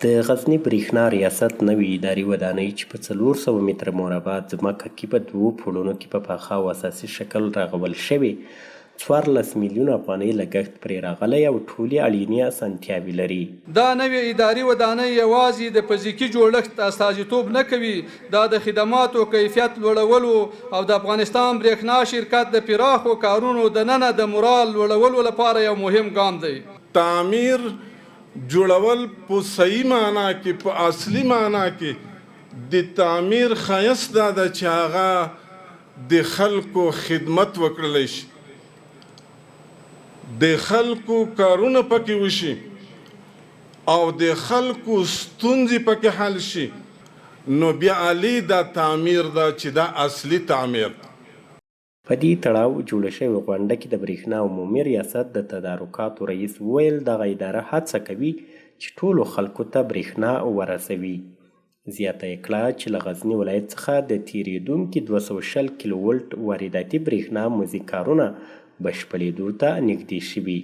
د غزني برېښنا ریاست نوې اداري ودانۍ چې په 400 متره مربع ځمکه کې په دوو پوړونو کې په پاخه او اساسي شکل رغول شوې، 14 میلیونه افغانۍ لګښت پرې راغلی او ټولې اړینې اسانتیاوې لري. دا نوې اداري ودانۍ یوازې د فزیکي جوړښت استازیتوب نه کوي، دا د خدماتو کیفیت لوړولو او د افغانستان برېښنا شرکت د پراخو کارونو دننه د مورال لوړولو لپاره یو مهم ګام دی. تعمیر جوړول په صحیح معنا کې، په اصلي معنا کې د تعمیر ښایست دا ده چې هغه د خلکو خدمت وکړلی شي، د خلکو کارونه پکې وشي او د خلکو ستونزې پکې حل شي، نو بیا عالي دا تعمیر ده چې دا اصلي تعمیر ده. په دې تړاو جوړه شوې غونډه کې د برېښنا عمومي ریاست د تدارکاتو رئیس وویل، دغه اداره هڅه کوي چې ټولو خلکو ته برېښنا ورسوي. زیاته یې کړه چې له غزني ولایت څخه د تېرېدونکي 220 کیلو ولټ وارداتي برېښنا مزي کارونه بشپړېدو ته نږدې شوي.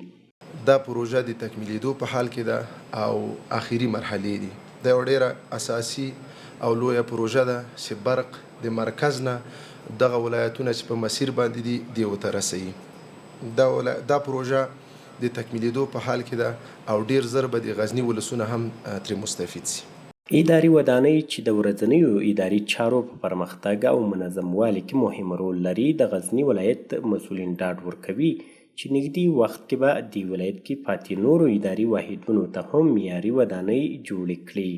دا پروژه د تکمیلیدو په حال کې ده او اخري مرحلې دي. دا یوه ډیره اساسي او لویه پروژه ده چې برق د مرکز نه دغه ولایتونه چې په مسیر باندې دي دیو ته رسوي. دا دا پروژه د تکمیلیدو په حال کې ده او ډیر زر به د غزني ولسونه هم ترې مستفید سي. اداري ودانۍ چې د ورځنیو اداري چارو په پرمختګ او منظموالي کې مهم رول لري، د غزني ولایت مسؤلین ډاډ ورکوي چې نږدې وخت کې به دې ولایت کې پاتې نورو اداري واحدونو ته هم معیاري ودانۍ جوړې کړي.